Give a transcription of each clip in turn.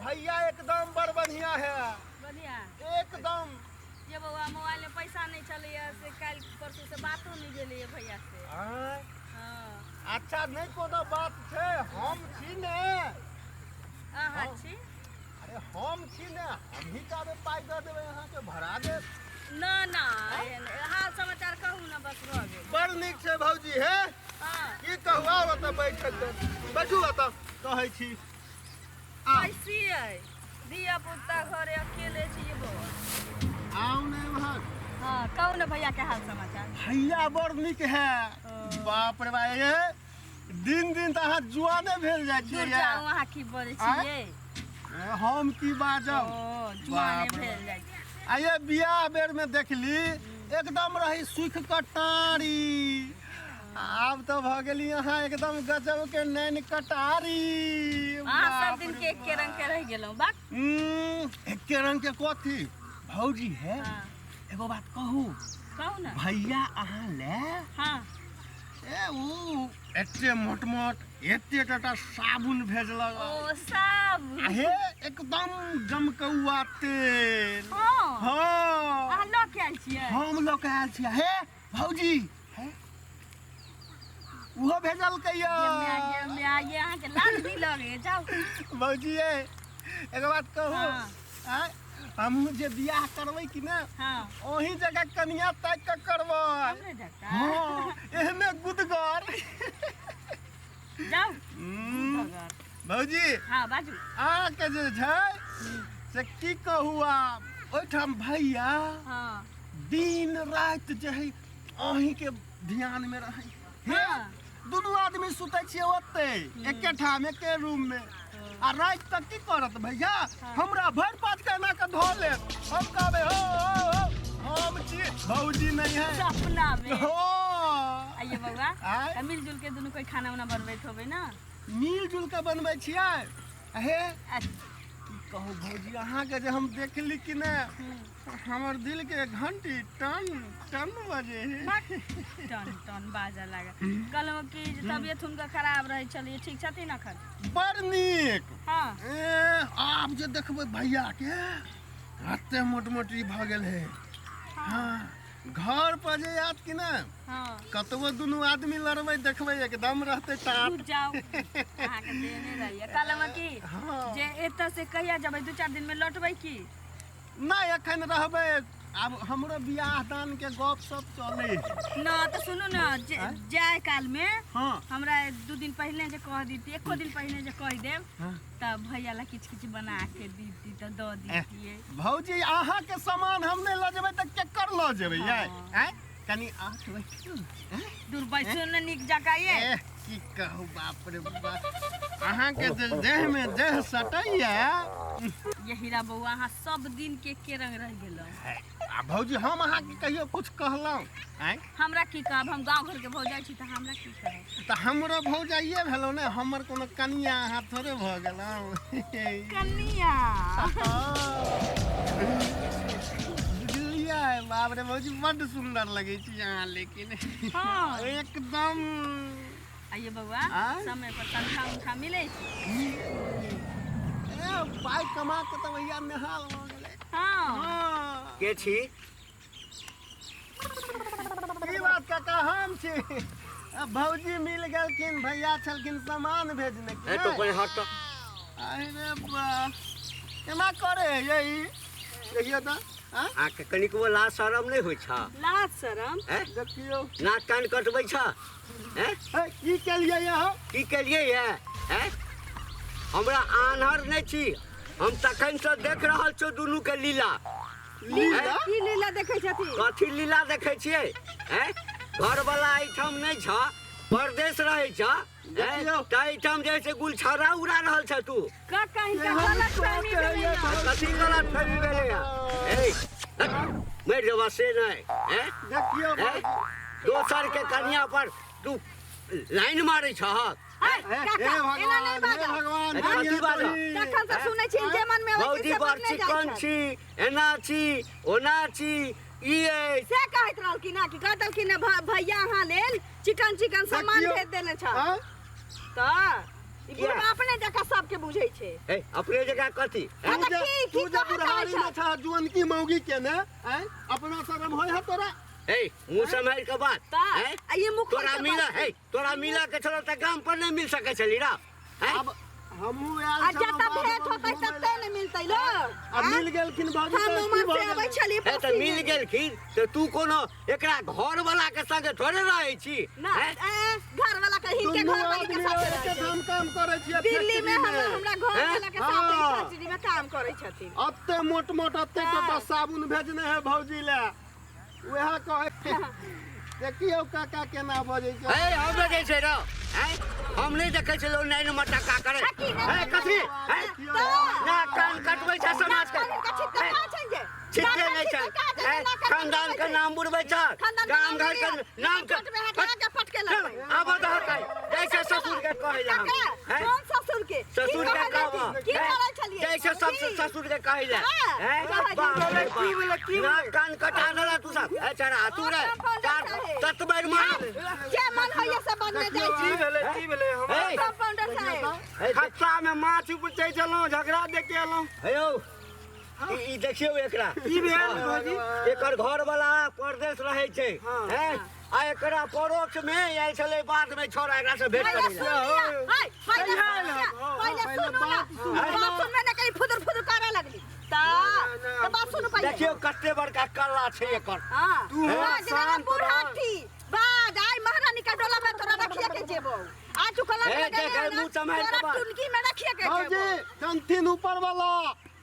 भैया एकदम बड़ बढ़िया है। बढ़िया। एकदम। ये बौआ, मोबाइल में पैसा नहीं चलैया से काल्हि परसू से बातो नहीं भेलैया भैया से। आँय? हाँ। अच्छा, नहीं कोनो बात छै, हम छी ने। अहाँ हाँ। छी? अरे हम छी ने, हमही काबे पाइ दऽ देबै, अहाँके भरा देब। ना ना, एहन हाल समाचार कहू ने, बस भऽ गेल। बड़ नीक छै भौजी। हे, हाँ। की कहू, आउ एतऽ बैठ, बैठू एतऽ, कहै छी आउ। कैसी अइ धिया पुता? घरे अकेले छी ये बौआ। आउ ने एम्हर। हाँ, कहू ने भैया के हाल समाचार। भैया बड़ नीक है। ओ। बाप रे बाप, ये दिन दिन तऽ अहाँ जुआने भेल जाइ दूर छियै। जाउ, अहाँ की बजै आँय? छियै? ए, हम की बाजब? ओ जुआने बाप रे। भेल जाइ छै। आ ये बियाह बेर में देखली एकदम रही सुख कऽ टारी, आब तऽ भऽ गेली अहाँ एकदम गजब के नैन कटारी। अहाँ सब बाप दिन रे के एके रंग के रहि गेलहुँ बाक। एके रंग के कथी भौजी है? हाँ। एगो बात कहू? कहू ने। भैया अहाँ ले ए ऊ एते मोट मोट एते टाटा साबुन भेजलक। ओ साबुन? आ हे, एकदम गमकौआ तेल। हाँ? हाँ। अहाँ लऽ के आयल छियै? हम लऽ के आयल छियै। हे भौजी, हे ओहो भेजलकै ये माय, यऽ। ये माय, ये अहाँके लाज भी लगे जाउ। भौजी ये, एगो बात कहू? हाँ। आँय, हमहूँ जे बियाह करबै कि ने, ओही जगह कनिया ताकि कऽ करबै। हमरे जकाँ? हाँ, एहने गुदगर। जाउ। गुदगर। भौजी। हाँ, बाजू। अहाँके जे छै से की कहू, आब ओहिठाम भैया दिन राति जे है अहीँके ध्यानमे रहै हे। दुनू आदमी सुतै छियै ओते एके ठाम, एके रूम मे, आ राति तक की करत भैया, हमरा भरि पाँच के एना के धो लेत। हम कहबै हो हो, हो, हम छी, भौजी नहीं है। सपना में। हो। आइए बौआ। आँय? तऽ मिलजुल के दुनू कोई खाना उना बनबैत होबै ना? मिल जुल के बनबै छियै। हे, की कहू भौजी, अहाँके जे हम देखली कि ने, हमर दिल के घंटी टन टन बजे है। टन टन बाजऽ लागल। कहलहुँ कि जे तबियत हुनकर खराब रहै छलै, ठीक छथिन अखन? बड़ नीक। ए, आब जे देखबै भैया के, कते मोट मोटी भऽ गेल है। हाँ, घर पर जे आयत कि ने, कतबो दुनू आदमी लड़बै, देखबै एकदम रहतै टाट। दूर जाउ, अहाँके देने रहैया। कहलहुँ कि जे एतऽ से कहिया जेबै? 2-4 दिन में लौटबै की? नहि, एखन रहबै। आब हमरो बियाह दान के गप सप चलै है। न तऽ सुनू ने, जे जाय काल में हमरा 2 दिन पहिले जे कह दीती, एको दिन पहिले जे कहि देब, तऽ भैया ला किछु किछु बना के दीती तऽ दऽ दीतियै। भौजी, अहाँके सामान हम नहि लऽ जेबै तऽ केकर लऽ जेबै यै? आँय, कनि आँख बैठू। दूर बैसू ने नीक जकाँ ये। एह, की कहू, बाप रे बाप, अहाँके जे देह में देह सटैया। ये हीरा बौआ, अहाँ सब दिन के एके रंग रहि गेलहुँ। आ भौजी, हम अहाँके कहियो कुछ कहलहुँ? आँय? हमरा की कहब? हम गाँव घर के भौजाइ छी तऽ हमरा की कहब? तऽ हमरो भौजाइए भेलहुँ ने, हमर कोनो कनिया अहाँ थोड़े भऽ गेलहुँ। कनिया। बुझलियै? बाप रे भौजी, बड्ड सुन्दर लगै छी अहाँ लेकिन। एकदम। आइए बौआ। आँय? समय पर तनख्वाह उनखा मिलै छै? ए, पाइ कमा के तऽ भैया नेहाल भऽ गेलै। हाँ। के छी? की बात काका, हम छी। आ, भौजी मिल गेलखिन, भैया छलखिन सामान भेजने। ए तो कोई हट। अरे बा, केना करे है यही देखियो तऽ। आँ? अहाँके कनिकबो लाज शरम नहि होइ छ? लाज शरम? हैं? देखियो। नाक कान कटबै छ? हैं? ए, की केलियै अहाँ? की केलियै ये? हैं? हमरा आन्हर नहि छी हम, तखन से देख रहल छौ दुनू के लीला। लीला? हैं? की लीला देखै छथिन? कथी लीला देखै छियै? हैं? घरवला एहिठाम नहि छ, परदेश रहै छ, हैं? देखियौ। तऽ एहिठाम जे छै गुलछर्रा उड़ा रहल छ तू। काका, हिनका एहन गलत फहमी सोच भेलै है। ने। कथी गलत फहमी भेलै ए? हट, मरि जेबा से नहि, हैं? देखियो। हैं? दोसर के कन्या पर तू लाइन मारै छहक? है, हे काका, भगवान, एना नहि हे बाजब। भगवान। कथी बाजब? तखन से सुनै छी जे मन में अबै छै भौजी से बड़ बजने जाइ चिकन छथि। छी, एना छी, ओना छी, ई अछि। से कहैत रहलखिन हँ कि कह देलखिन हँ, भैया अहाँ लेल चिकन चिकन सामान देखियौ। भेज देने छल। आँय? तऽ ई बुढ़बा अपने जकाँ सबके बुझै छै। हे, अपने जकाँ कथी? हँ, तू तऽ जे की तू की जे कहऽ चाहै बुढ़ारी में छह? छह जुअनकी मौगी के ने आँय अपना शरम होय है तोरा? हे, मुँह सम्हारि के बात। तऽ हैं? आ ई मुख तोरा मिला हे, तोरा मिला के छलो तऽ गाम पर नहि मिल सकै छली रा। हैं? अब हमहूँ आयल आ छलहुँ जतऽ बाध भेंट वन होतै घुमै तते लए। ने मिलतै लोग। आ मिल गेलखिन भौजी हम तऽ की उमर भऽ से अबै गेलै? छलियै हे, तऽ मिल गेलखिन तऽ तू कोनो एकरा घर वाला के संगे थोड़े रहै छी? ना हैं? ए, घर वाला के हिनके दुनू घर वाली के आदमी साथे एके रहै छै। ठाम काम करै छियै दिल्ली में फैक्ट्री हम हमरा घर हैं? वाला के साथे हाँ। फैक्ट्री में काम करै छथिन। अते मोट मोट अते टोटा साबुन भेजने है भौजी ले, वएह कहै देखियौ काका केना बजै छै। हे, हम बजै छै रौ। हैं? हम नहि देखै छलहुँ नाइन मटक्का करै। की नहि? हे, कथी? हैं? ना कान कटबै छै समाज के। छिटके कहाँ छनि जे? छिटके नहि छै। हैं? खानदान के नाम बुड़बै छै, खानदान के गाम नाम घर के नाम के छोट में हटा के फटके लगबै। आब दह काई जाइ छै ससुर के कहै लए हम। काका, हैं? कौन ससुर के? की ससुर के कहै कहब? छथिन? की करै छलियै? जाइ छै सब की? ससुर के कहै लए। हाँ, हैं? कहै बाप रे छलियै। बाप। की भेलै, की ना भेलै? कान कटा देला तू सब। ए चरा तू रे हाँ, कंपाउंडर साहेब। ततबैर मार। जे मन होइए से बनने जाइ की छी। भेलै, की भेलै? हमरा हे, कंपाउंडर साहेब। हे, खत्ता में माछ उपचै छलहुँ, झगड़ा देख के एलहुँ। हे यौ, ई देखियौ एकरा। की भेल भौजी? एकर घर वाला परदेश रहै छै। हाँ। हैं? आ एकरा परोक्ष में आयल छलै बाद में छोरा एकरा से भेंट पहिले करै लए। सुन लिअ। हाय, पहिले कहिया सुन लिअ। एलहक? पहिले पहिले सुनू ना। बात सुनू। बात सुनबै ने कहीं फुदुर फुदुर करऽ लगली। तऽ तऽ बात सुनू पहिले। देखियौ कते बड़का कला छै एकर। हाँ। तू हो बाज ना शांत बूढ़ा रह। थी। बाज, आइ महारानी का डोला में तोरा रखिए के जेबो। आ चुकल हे, देख, हे, मुँह सम्हारि के तोरा बाज। टुनकी में रखिए के भौजी जेबो। जनथिन ऊपर वाला।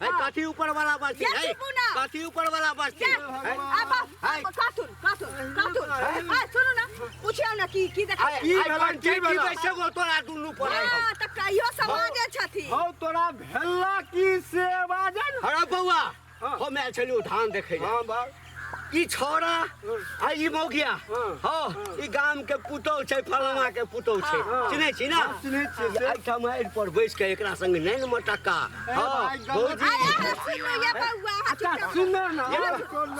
हे, कथी ऊपर वाला बस्ती? ये हे, चुपू ना। कथी ऊपर वाला बस्ती? जा, हे, अब हाय। अब काटुन काटुन काटुन। आ सुनू ना, पूछियौ ना की की देखै आइ की आइ भेलै, की पंचायती भेलै? बैसेबो तोरा दुनू पर आइ हम। हां, तऽ कहियो समाजे छथिन। हौ, तोरा भेला की से बाजन? हरा बौआ, हाँ। हम आयल छलियौ धान देखै लए। हाँ बाप। ई छौड़ा आ ई मौगिया, हाँ, ई गाम के पुतौह छै, फलाना के पुतौह छै। हाँ। चिन्है छी ना? चिन्है छियै से। एहिठाम आड़ि पर बैस के एकरा संग नैन मटक्का। हाँ, भाई, गलत भौजी। आय अहाँ सुनू ये बौआ, अहाँ अच्छा चुपचाप सुन ना।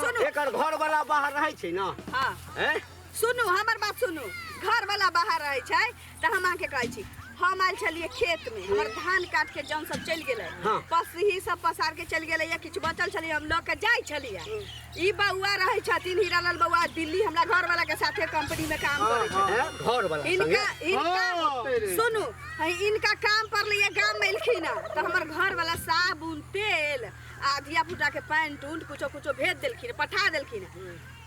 सुनू। एकर घर वाला बाहर रहै छै ना? हाँ। हैं? सुनू हमर बात सुनू। घर वाला बाहर रहै छै तऽ हम अहाँके कहै छी, हम आयल छलियै खेत में, हमर धान काट के जौन सब चलि गेलै, हाँ। पसही सब पसार के चलि गेलै या किछु बचल छलै, हम लऽ के जाइ छलियै। ई बौआ रहै छथिन हीरालाल बौआ, दिल्ली हमरा घर वाला के साथे कंपनी में काम करै छथिन। हैं? घर वाला संगे? इनका इनका हाँ। सुनू, हई इनका काम पर लिए गाम में एलखिन हँ, तऽ हमर घर वाला साबुन तेल आ धिया पुता के पैंट उंट कुछो कुछो भेज देलखिन, पठा देलखिन।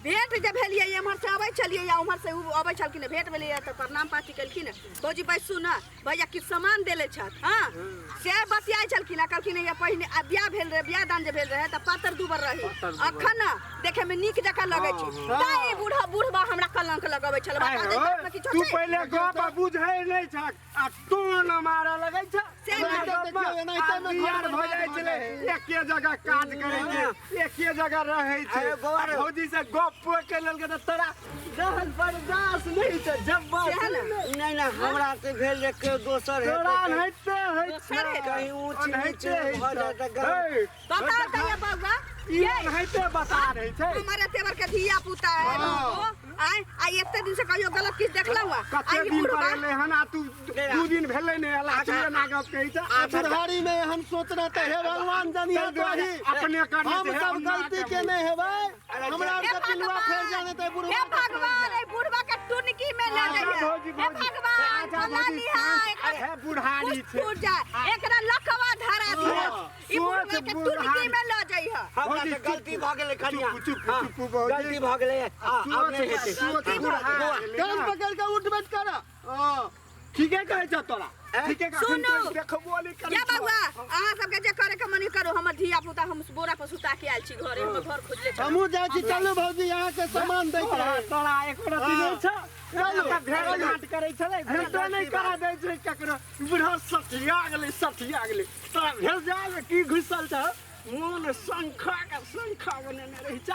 भेंट जे भेलियै, एम्हर से अबै छलियै या उम्हर से उ अबै छलखिन, भेंट भेलियै तऽ प्रणाम पाती केलखिन। भौजी बैसू ने, भैया किछु सामान देले छथि। हाँ, से बतियाइ छलखिन आ कहलखिन या पहिने आ बियाह भेल रहे, बियाह दान जे भेल रहे तऽ पातर दुबर रही, अखन ने देखे में नीक जकाँ लगै छै। तैं ई बूढ़ा बुढ़बा हमरा कलंक लगबै छल। बता दे, में किछो तू छै? पहिले गप बुझै नहि छक आ टोन मारऽ लगै छ। से नहि। देखियौ, एनाहिते मे घर आर भऽ जाइ बर्बाद छलै। भऽ जाइ। एके जगह काज करै छै, एके जगह रहै छै। अरे बौआ रे। भौजी से गप के लेलकै तऽ तोरा रहल बर्दाश्त नहि छै, जब्बर सएह ने। नहि नहि, हमरा तऽ भेल जे केओ दोसर हेतै। तोरा एनाहिते होइ छै। दोसर हेतै। कहीं ऊँच नीच एनाहिते होइ भऽ छै। जाय तऽ गलत। हे, बता दैया बौआ, ई एनाहिते बता रहै छै। हमर एते बड़का धिया पुता है आय आ एते दिन से कहियो गलत किछु देखलहुँ आ कते ई दिन पर बुढ़बा एलै हन आ तू 2 दिन भेलै नहि एला, तू एना गप कहै छ। आ बुढ़ारी में एहन सोच रहते, हे भगवान जनिया तोही। अपने करने हम छै, सब अपना गलती के केने हेबै, हमरा हे आरके पिलुआ भगवान, फेर जाने ते हे बुढ़वा के भगवान, ए बुढ़बा के टुनकी में ले अच्छा जाइए। भौजी, हे भौजी। भगवान, अच्छा बोला भौजी, लिहा शांत। एकरा हे बुढ़ारी कुछ छै। फूट जाए, एकरा लकवा धरा दिह, ई सोच बुढ़बा के बुढ़ारी। टुनकी में ल जइह। हमरा भौजी, तऽ गलती चुप, भऽ गेलै कनिया। चुप, चुप, हाँ, चुप, भौजी। गलती भऽ गेलै। आब नहि हेतै। सोच बुढ़ा गेलै कान ना। पकड़ के उठ बैठ कर। हाँ। ठीके कहै छ तोरा, ठीके कहै। सुनू। देखबो नहि करै या छौ। बौआ, अहाँ सबके जे करे के मन करू, हमर धिया पुता हम बोरा पर सुता के आयल छी घरे, हमर घर खोजले छल। हमहूँ जाइ छी, चलू भौजी, अहाँके सामान दै के तोरा है। तोरा एको रत्ती नहि छ। चलू, एतऽ भेंट चलू। घाट करै छलै, भेंटो नहि करा दै छै ककरो। बुढ़ा सठिया गेलै, सठिया गेलै। तोरा भेल जाय की घुसल छ, मोन शंखा के शंखा बनेने रहै छ।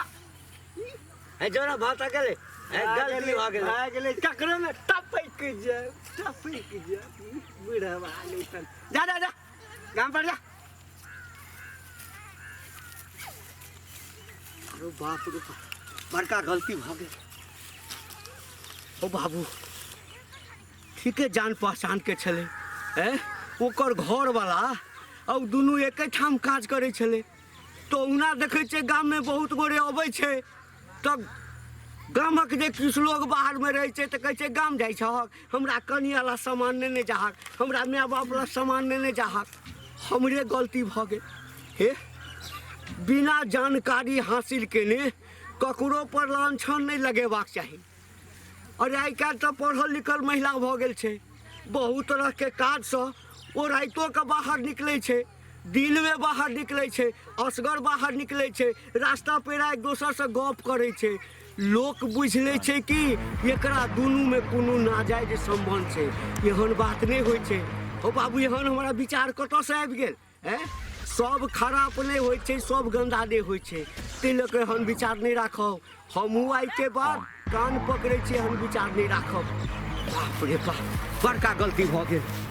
हे जोरा भात गेलै। हे, गलती भऽ गेलै। भए गेलै, ककरो ने टपकि जाय, टपकि जाय बुढ़वा नहि तन। जा जा जा, गाम पर जा। अरे बाप रे बाप, बड़का गलती भऽ गेल। ओ बाबू, ठीके जान पहचान के छलै। ए ओकर घरवला आ ओ दुनू एके ठाम काज करै छलै। तऽ ओहुना देखै छियै गाममे बहुत गोरे अबै छै तऽ गामक जे किछु लोग बाहरमे रहै छै तऽ कहै छै गाम जाइ छहक, हमरा कनिया ला सामान नेने जाहक, हमरा माय बाप ला सामान नेने जाहक। हमरे गलती भऽ गेल। हे, बिना जानकारी हासिल केने ककरो पर लांछन नहि लगेबाक चाही। अरे आइ काल्हि तऽ पढ़ल लिखल महिला भऽ गेल छै, बहुत तरहके काजसँ ओ रातिओके बाहर निकलै छै, दिनमे बाहर निकलै छै, असगर बाहर निकलै छै, रास्ता पेरा एक दोसरसँ गप करै छै। लोक बुझि लै छै कि एकरा दुनूमे कोनो नाजायज सम्बन्ध छै। एहन बात नहि होइ छै। हो बाबू, एहन हमरा विचार कतऽसँ आबि गेल? ऐं, सब खराप नहि होइ छै, सब गन्दा नहि होइ छै, ताहि लऽ कऽ एहन विचार नहि राखब। हमहूँ आइके बाद कान पकड़ै छी, एहन विचार नहि राखब। बाप रे बाप, बड़का गलती भऽ गेल।